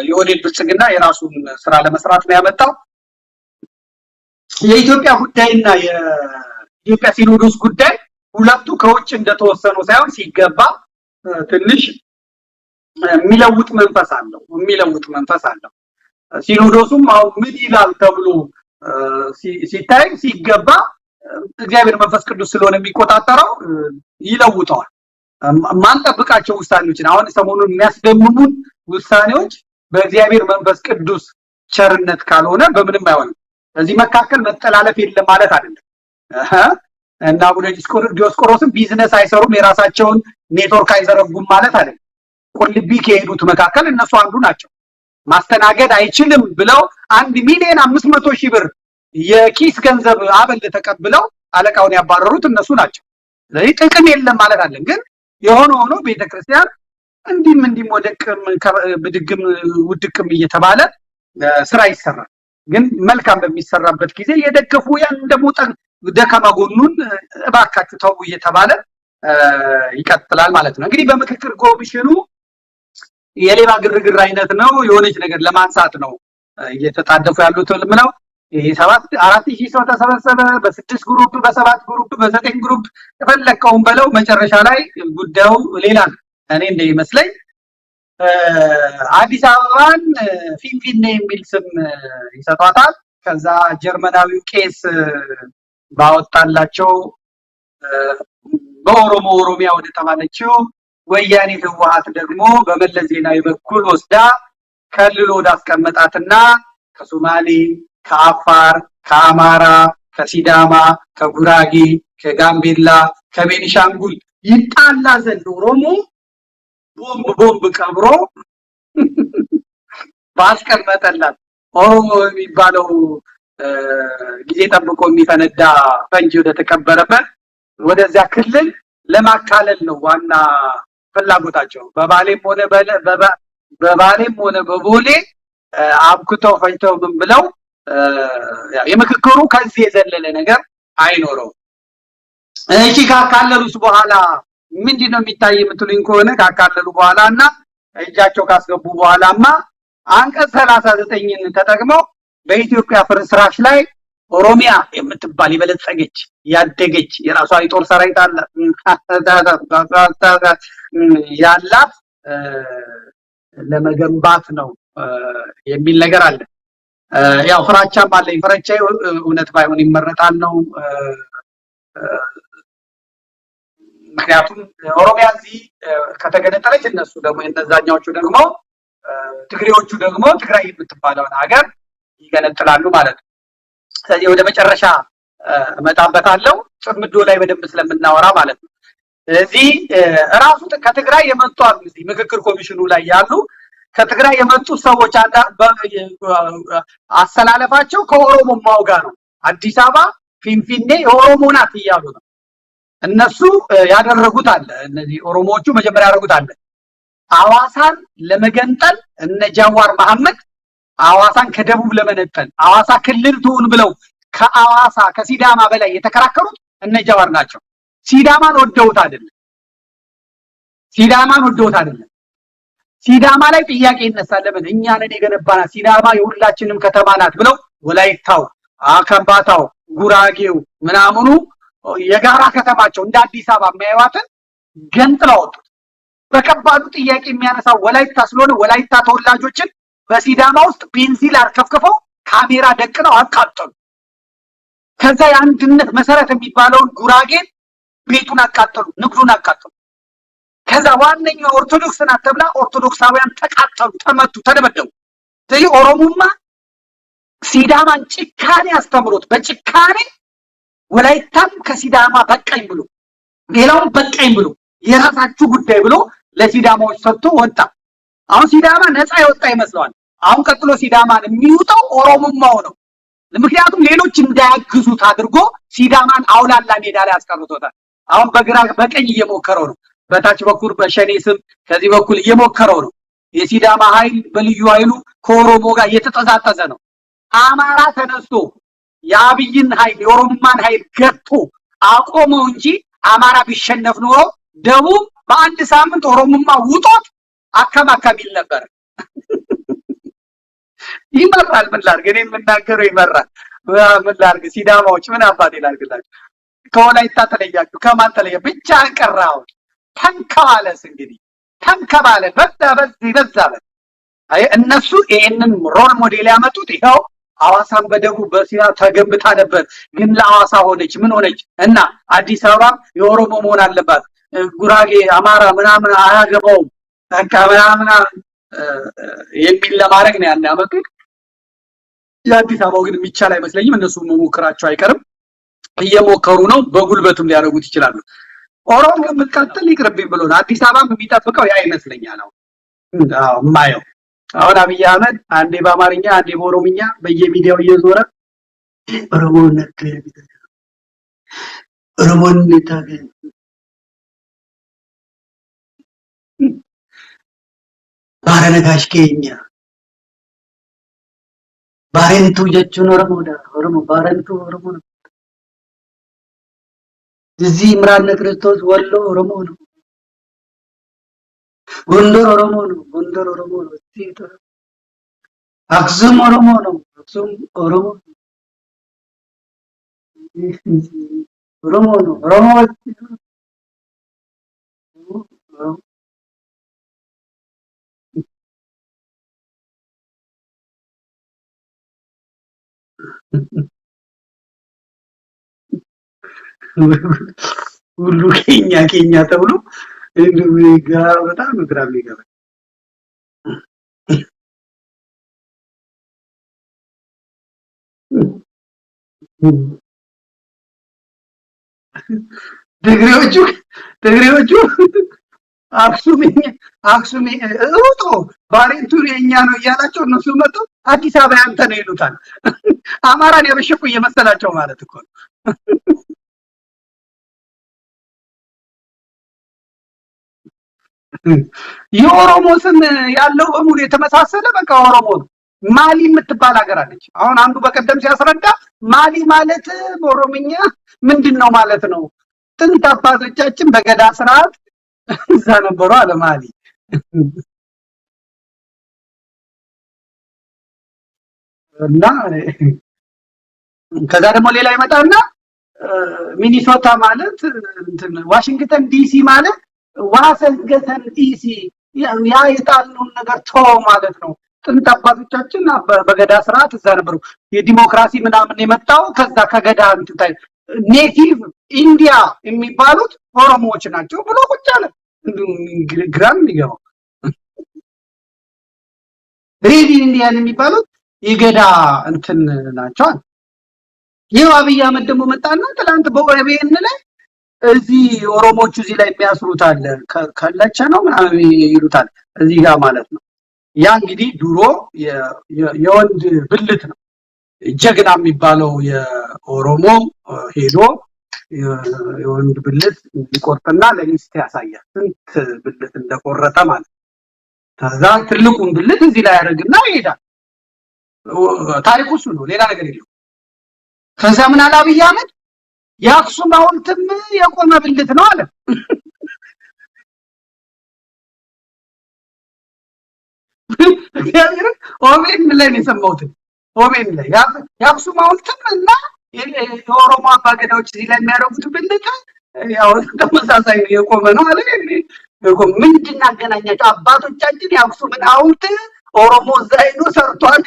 የኦህዴድ ብልጽግና የራሱን ስራ ለመስራት ነው ያመጣው። የኢትዮጵያ ጉዳይና የኢትዮጵያ ሲኖዶስ ጉዳይ ሁለቱ ከውጭ እንደተወሰኑ ሳይሆን ሲገባ ትንሽ የሚለውጥ መንፈስ አለው፣ የሚለውጥ መንፈስ አለው። ሲኖዶሱም አሁን ምን ይላል ተብሎ ሲታይ ሲገባ እግዚአብሔር መንፈስ ቅዱስ ስለሆነ የሚቆጣጠረው ይለውጠዋል። ማንጠብቃቸው ውሳኔዎችን፣ አሁን ሰሞኑን የሚያስደምሙን ውሳኔዎች በእግዚአብሔር መንፈስ ቅዱስ ቸርነት ካልሆነ በምንም አይሆንም። በዚህ መካከል መጠላለፍ የለም ማለት አይደለም። እና አቡነ ዲዮስቆሮስም ቢዝነስ አይሰሩም፣ የራሳቸውን ኔትወርክ አይዘረጉም ማለት አይደለም። ቁልቢ ከሄዱት መካከል እነሱ አንዱ ናቸው። ማስተናገድ አይችልም ብለው 1,500,000 ብር የኪስ ገንዘብ አበል ተቀብለው አለቃውን ያባረሩት እነሱ ናቸው። ስለዚህ ጥቅም የለም ማለት አይደለም። ግን የሆነ ሆኖ ቤተክርስቲያን እንዲህም እንዲህም ወደቅም ብድግም ውድቅም እየተባለ ስራ ይሰራል። ግን መልካም በሚሰራበት ጊዜ የደገፉ ያን ደግሞ ደካማ ጎኑን እባካችሁ ተው እየተባለ ይቀጥላል ማለት ነው። እንግዲህ በምክክር ኮሚሽኑ የሌባ ግርግር አይነት ነው፣ የሆነች ነገር ለማንሳት ነው እየተጣደፉ ያሉት ምለው። ይሄ 7 4000 ሰው ተሰበሰበ በ6 group፣ በ7 group፣ በ9 group፣ የፈለከውን በለው፣ መጨረሻ ላይ ጉዳዩ ሌላ ነው። እኔ እንደሚመስለኝ አዲስ አበባን ፊንፊኔ የሚል ስም ይሰጧታል። ከዛ ጀርመናዊው ቄስ ባወጣላቸው በኦሮሞ ኦሮሚያ ወደ ተባለችው፣ ወያኔ ህወሓት ደግሞ በመለስ ዜናዊ በኩል ወስዳ ከልሎ ወዳስቀመጣትና ከሶማሌ፣ ከአፋር፣ ከአማራ፣ ከሲዳማ፣ ከጉራጌ፣ ከጋምቤላ፣ ከቤኒሻንጉል ይጣላ ዘንድ ኦሮሞ ቦምብ ቦምብ ቀብሮ ባስቀመጠላት ኦሮሞ የሚባለው ጊዜ ጠብቆ የሚፈነዳ ፈንጂ ወደ ተቀበረበት ወደዚያ ክልል ለማካለል ነው ዋና ፍላጎታቸው። በባሌም ሆነ በቦሌ አብኩተው ፈጅተው ምን ብለው የምክክሩ ከዚህ የዘለለ ነገር አይኖረውም። እሺ፣ ካካለሉስ በኋላ ምንድነው የሚታይ የምትሉኝ ከሆነ፣ ካካለሉ በኋላ እና እጃቸው ካስገቡ በኋላማ አንቀጽ 39ን ተጠቅመው በኢትዮጵያ ፍርስራሽ ላይ ኦሮሚያ የምትባል የበለጸገች፣ ያደገች፣ የራሷ የጦር ሰራዊት ያላት ለመገንባት ነው የሚል ነገር አለ። ያው ፍራቻም አለኝ። ፍራቻዬ እውነት ባይሆን ይመረጣል ነው። ምክንያቱም ኦሮሚያ እዚህ ከተገነጠለች እነሱ ደግሞ የነዛኛዎቹ ደግሞ ትግሬዎቹ ደግሞ ትግራይ የምትባለውን ሀገር ይገነጥላሉ ማለት ነው። ስለዚህ ወደ መጨረሻ እመጣበታለሁ፣ ጽምዶ ላይ በደንብ ስለምናወራ ማለት ነው። ስለዚህ ራሱ ከትግራይ የመጡ አሉ፣ እዚህ ምክክር ኮሚሽኑ ላይ ያሉ ከትግራይ የመጡ ሰዎች አሰላለፋቸው ከኦሮሞማው ጋር ነው። አዲስ አበባ ፊንፊኔ የኦሮሞ ናት እያሉ ነው። እነሱ ያደረጉት አለ። እነዚህ ኦሮሞዎቹ መጀመሪያ ያደረጉት አለ። አዋሳን ለመገንጠል እነ ጃዋር መሐመድ አዋሳን ከደቡብ ለመነጠል አዋሳ ክልል ትሁን ብለው ከአዋሳ ከሲዳማ በላይ የተከራከሩት እነ ጃዋር ናቸው። ሲዳማን ወደውት አይደለም። ሲዳማን ወደውት አይደለም። ሲዳማ ላይ ጥያቄ ይነሳል። ለምን እኛ ነን የገነባናት፣ ሲዳማ የሁላችንም ከተማ ናት ብለው ወላይታው፣ ከምባታው፣ ጉራጌው ምናምኑ የጋራ ከተማቸው እንደ አዲስ አበባ የሚያዩዋትን ገንጥለው አወጡት። በከባዱ ጥያቄ የሚያነሳው ወላይታ ስለሆነ ወላይታ ተወላጆችን በሲዳማ ውስጥ ቤንዚን አርከፍክፈው ካሜራ ደቅነው አቃጠሉ። ከዛ የአንድነት መሰረት የሚባለውን ጉራጌን ቤቱን አቃጠሉ፣ ንግዱን አቃጠሉ። ከዛ ዋነኛው ኦርቶዶክስ ናት ተብላ ኦርቶዶክሳውያን ተቃጠሉ፣ ተመቱ፣ ተደበደቡ። ስለዚህ ኦሮሞማ ሲዳማን ጭካኔ አስተምሮት በጭካኔ ወላይታም ከሲዳማ በቃኝ ብሎ፣ ሌላውም በቃኝ ብሎ፣ የራሳችሁ ጉዳይ ብሎ ለሲዳማዎች ሰጥቶ ወጣ። አሁን ሲዳማ ነፃ የወጣ ይመስለዋል። አሁን ቀጥሎ ሲዳማን የሚውጠው ኦሮሞማው ነው። ምክንያቱም ሌሎች እንዳያግዙት አድርጎ ሲዳማን አውላላ ሜዳ ላይ አስቀርቶታል። አሁን በግራ በቀኝ እየሞከረው ነው። በታች በኩል በሸኔ ስም ከዚህ በኩል እየሞከረው ነው። የሲዳማ ኃይል በልዩ ኃይሉ ከኦሮሞ ጋር እየተጠዛጠዘ ነው። አማራ ተነስቶ የአብይን ኃይል፣ የኦሮሞማን ኃይል ገጥቶ አቆመው እንጂ አማራ ቢሸነፍ ኖሮ ደቡብ በአንድ ሳምንት ኦሮሞማ ውጦት አከም አከም ይል ነበር። ይመራል። ምን ላድርግ? እኔ የምናገረው ይመራል። ምን ላድርግ? ሲዳማዎች ምን አባቴ ላድርግላችሁ? ከወላይታ ተለያችሁ፣ ከማን ተለየ? ብቻ ቀራው። ተንከባለስ እንግዲህ ተንከባለ። በዛ በዚህ በዛ በ አይ እነሱ ይሄንን role model ያመጡት ይኸው ሐዋሳን በደቡብ በሲያ ተገንብታ ነበር፣ ግን ለሐዋሳ ሆነች ምን ሆነች እና አዲስ አበባም የኦሮሞ መሆን አለባት፣ ጉራጌ አማራ ምናምን አያገባውም በቃ ምናምን የሚል ለማድረግ ነው ያን ያመጡት። የአዲስ አበባው ግን የሚቻል አይመስለኝም። እነሱ መሞከራቸው አይቀርም፣ እየሞከሩ ነው። በጉልበትም ሊያደርጉት ይችላሉ። ኦሮሞ የምትቀጥል ይቅርብኝ ብሎ ነው። አዲስ አበባም የሚጠብቀው ያ ይመስለኛል። አሁን አዎ የማየው አሁን አብይ አህመድ አንዴ በአማርኛ አንዴ በኦሮምኛ በየሚዲያው እየዞረ ኦሮሞነት ኦሮሞነት ባረነጋሽ ኬኛ ባሬንቱ jechuun Oromoodha. ኦሮሞ ባረንቱ ኦሮሞ ነው። እዚህ ምራነ ክርስቶስ ወሎ ኦሮሞ ነው። ጎንደር ኦሮሞ ነው። ጎንደር ኦሮሞ ነው። እዚህ አክሱም ኦሮሞ ነው። አክሱም ኦሮሞ ኦሮሞ ነው። ኦሮሞ ሁሉ ኬኛ ኬኛ ተብሎ በጣም ግራ የሚገባ። ትግሬዎቹ ትግሬዎቹ አክሱም አክሱም ሩጦ ባሬንቱ የኛ ነው እያላቸው እነሱ መጡ አዲስ አበባ ያንተ ነው ይሉታል። አማራን ያበሸቁ እየመሰላቸው ማለት እኮ ነው። የኦሮሞ ስም ያለው በሙሉ የተመሳሰለ በቃ ኦሮሞ ነው። ማሊ የምትባል ሀገር አለች። አሁን አንዱ በቀደም ሲያስረዳ ማሊ ማለት በኦሮምኛ ምንድን ነው ማለት ነው? ጥንት አባቶቻችን በገዳ ስርዓት እዛ ነበሩ አለ ማሊ። እና ከዛ ደግሞ ሌላ ይመጣና ሚኒሶታ ማለት እንትን ዋሽንግተን ዲሲ ማለት ዋሰንገተን ዲሲ ያ የጣልነውን ነገር ተወው ማለት ነው። ጥንት አባቶቻችን በገዳ ስርዓት እዛ ነበሩ። የዲሞክራሲ ምናምን የመጣው ከዛ ከገዳ እንትን ታይ native ኢንዲያ የሚባሉት ኦሮሞዎች ናቸው ብሎ ቁጭ አለ። ግራም የሚገባው Red Indian የሚባሉት የገዳ እንትን ናቸው አለ። ይኸው አብይ አህመድ ደግሞ መጣና ትላንት በኦቢኤን ላይ እዚህ ኦሮሞቹ እዚህ ላይ የሚያስሩት አለ፣ ከለቸ ነው ምናምን ይሉታል እዚህ ጋር ማለት ነው። ያ እንግዲህ ድሮ የወንድ ብልት ነው። ጀግና የሚባለው የኦሮሞ ሄዶ የወንድ ብልት ይቆርጥና ለሚስት ያሳያል፣ ስንት ብልት እንደቆረጠ ማለት ነው። ከዛ ትልቁን ብልት እዚህ ላይ ያደርግና ይሄዳል። ታሪኩ እሱ ነው፣ ሌላ ነገር የለውም። ከዛ ምን አለ አብይ አህመድ የአክሱም ሐውልትም የቆመ ብልት ነው አለ። እግዚአብሔርን ኦቤን ላይ ነው የሰማሁት። ኦቤን ላይ የአክሱም ሐውልትም እና የኦሮሞ አባገዳዎች እዚህ ላይ የሚያደርጉት ብልት ያው ተመሳሳይ ነው፣ የቆመ ነው አለ። ምንድን አገናኛቸው? አባቶቻችን የአክሱምን ሐውልት ኦሮሞ እዛ ሄዶ ሰርቷል።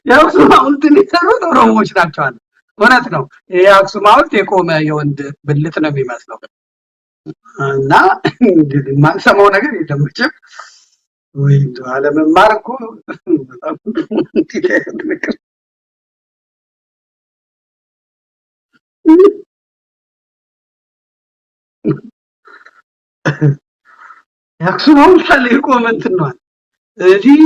የአክሱም ሐውልትን የሰሩት ኦሮሞዎች ናቸው አለ። እውነት ነው። የአክሱም ሐውልት የቆመ የወንድ ብልት ነው የሚመስለው። እና እንግዲህ የማንሰማው ነገር የለም መቼም። ወይ እንደው አለመማር እኮ በጣም ነገር። የአክሱም ሐውልት አለ የቆመ እንትን ነው አለ። ስለዚህ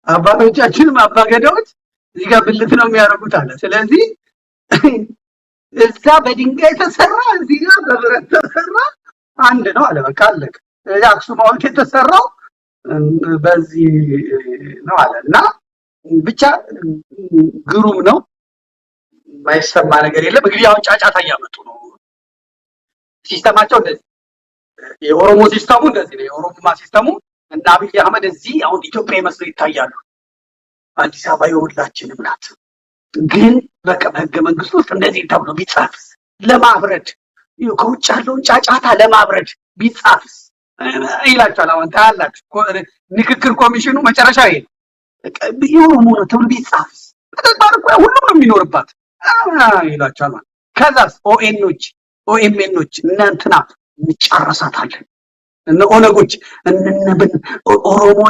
አባቶቻችንም አባገዳዎች እዚህ ጋር ብልት ነው የሚያደርጉት አለ። ስለዚህ እዛ በድንጋይ ተሰራ፣ እዚህ ጋር በብረት ተሰራ፣ አንድ ነው አለ። በቃ አለቀ። ስለዚህ አክሱም ሐውልት የተሰራው በዚህ ነው አለ። እና ብቻ ግሩም ነው፣ የማይሰማ ነገር የለም። እንግዲህ አሁን ጫጫታ እያመጡ ነው። ሲስተማቸው እንደዚህ የኦሮሞ system ኡ እንደዚህ ነው። የኦሮሞማ system ኡ እና አብይ አህመድ እዚህ አሁን ኢትዮጵያ መስለው ይታያሉ። አዲስ አበባ የሁላችንም ናት። ግን በቃ በህገ መንግስቱ ውስጥ እንደዚህ ተብሎ ቢጻፍስ፣ ለማብረድ፣ ከውጭ ያለውን ጫጫታ ለማብረድ ቢጻፍስ ይላቸዋል። አሁን ታያላችሁ፣ ምክክር ኮሚሽኑ መጨረሻ ይሄ ነው። የኦሮሞ ነው ተብሎ ቢጻፍስ፣ በተግባር እኮ ሁሉም ነው የሚኖርባት ይላቸዋል ማለት። ከዛስ ኦኤኖች ኦኤምኤኖች እነ እንትና እንጨረሳታለን፣ እነ ኦነጎች እነብን ኦሮሞ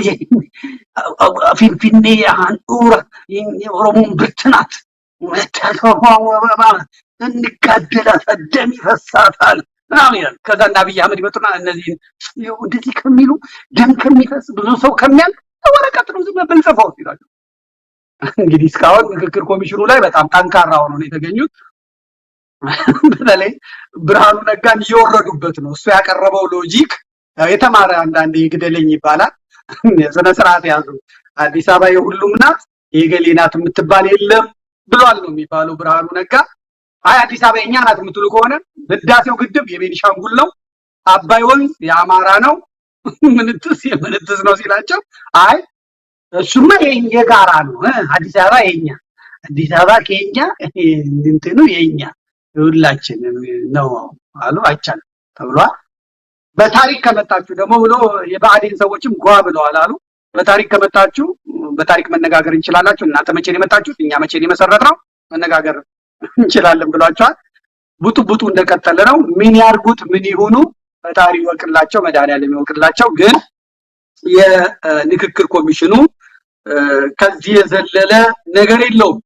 ፊንፊኔ አንጡራ የኦሮሞን ብርት ናት፣ እንጋደላታል፣ ደም ይፈሳታል ምናምን ይላል። ከዛ እና አብይ አህመድ ይመጡና እነዚህን እንደዚህ ከሚሉ፣ ደም ከሚፈስ፣ ብዙ ሰው ከሚያልቅ ወረቀት ነው ዝም ብንጽፈው ይላሉ። እንግዲህ እስካሁን ምክክር ኮሚሽኑ ላይ በጣም ጠንካራ ሆነው ነው የተገኙት። በተለይ ብርሃኑ ነጋን እየወረዱበት ነው። እሱ ያቀረበው logic የተማረ አንዳንዴ ይግደለኝ ይባላል። ስነ ስርዓት ያዙ። አዲስ አበባ የሁሉም ናት፣ የገሌ ናት የምትባል የለም ብሏል ነው የሚባለው ብርሃኑ ነጋ። አይ አዲስ አበባ የኛ ናት የምትሉ ከሆነ ህዳሴው ግድብ የቤኒሻንጉል ነው፣ አባይ ወንዝ የአማራ ነው፣ ምንትስ የምንትስ ነው ሲላቸው፣ አይ እሱማ የጋራ ነው፣ አዲስ አበባ የኛ፣ አዲስ አበባ ከኛ እንትኑ የኛ ሁላችንም ነው አሉ። አይቻልም ተብሏል። በታሪክ ከመጣችሁ ደግሞ ብሎ የብአዴን ሰዎችም ጓ ብለዋል አሉ። በታሪክ ከመጣችሁ በታሪክ መነጋገር እንችላላችሁ። እናንተ መቼ ነው የመጣችሁት? እኛ መቼ ነው የመሰረትነው? መነጋገር እንችላለን ብሏቸዋል። ቡጡ ቡጡ እንደቀጠለ ነው። ምን ያርጉት ምን ይሁኑ ፈጣሪ ይወቅላቸው፣ መድኃኒዓለም ይወቅላቸው። ግን የንክክር ኮሚሽኑ ከዚህ የዘለለ ነገር የለውም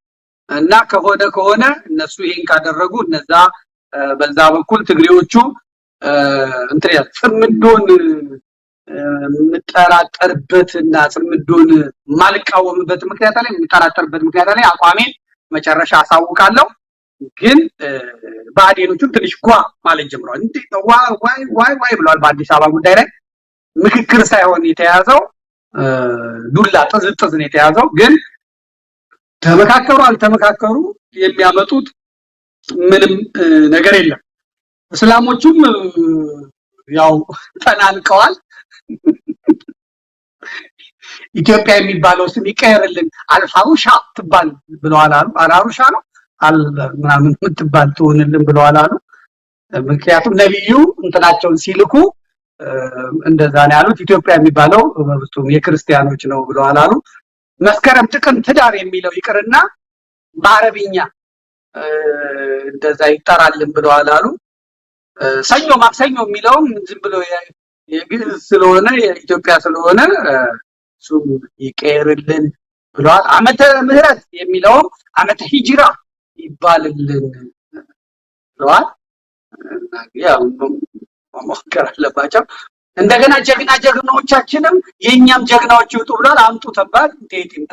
እና ከሆነ ከሆነ እነሱ ይሄን ካደረጉ እነዛ በዛ በኩል ትግሬዎቹ እንትን ያል ጽምዶን የምጠራጠርበት እና ጽምዶን የማልቃወምበት ምክንያት አለ፣ የምጠራጠርበት ምክንያት አለ። አቋሜን መጨረሻ አሳውቃለሁ። ግን ብአዴኖቹም ትንሽ ጓ ማለት ጀምረዋል። እንዴ ዋይ ዋይ ዋይ ዋይ ብለዋል። በአዲስ አበባ ጉዳይ ላይ ምክክር ሳይሆን የተያዘው ዱላ ጥዝጥዝ ነው የተያዘው። ግን ተመካከሩ አልተመካከሩ የሚያመጡት ምንም ነገር የለም። እስላሞቹም ያው ተናንቀዋል። ኢትዮጵያ የሚባለው ስም ይቀየርልን፣ አልፋሩሻ ትባል ብለዋል አሉ። አልአሩሻ ነው አል ምናምን የምትባል ትሆንልን ብለዋል አሉ። ምክንያቱም ነብዩ እንትናቸውን ሲልኩ እንደዛ ነው ያሉት። ኢትዮጵያ የሚባለው በፍጹም የክርስቲያኖች ነው ብለዋል አሉ። መስከረም፣ ጥቅምት፣ ህዳር የሚለው ይቅርና በአረብኛ እንደዛ ይጠራልን ብለዋል አሉ። ሰኞ ማክሰኞ የሚለውም ዝም ብሎ የግዕዝ ስለሆነ የኢትዮጵያ ስለሆነ እሱም ይቀየርልን ብለዋል። ዓመተ ምህረት የሚለውም ዓመተ ሂጅራ ይባልልን ብለዋል። ያው መሞከር አለባቸው። እንደገና ጀግና ጀግኖቻችንም የኛም ጀግናዎች ይውጡ ብለዋል። አምጡ ተባል እንዴት ይምጣ።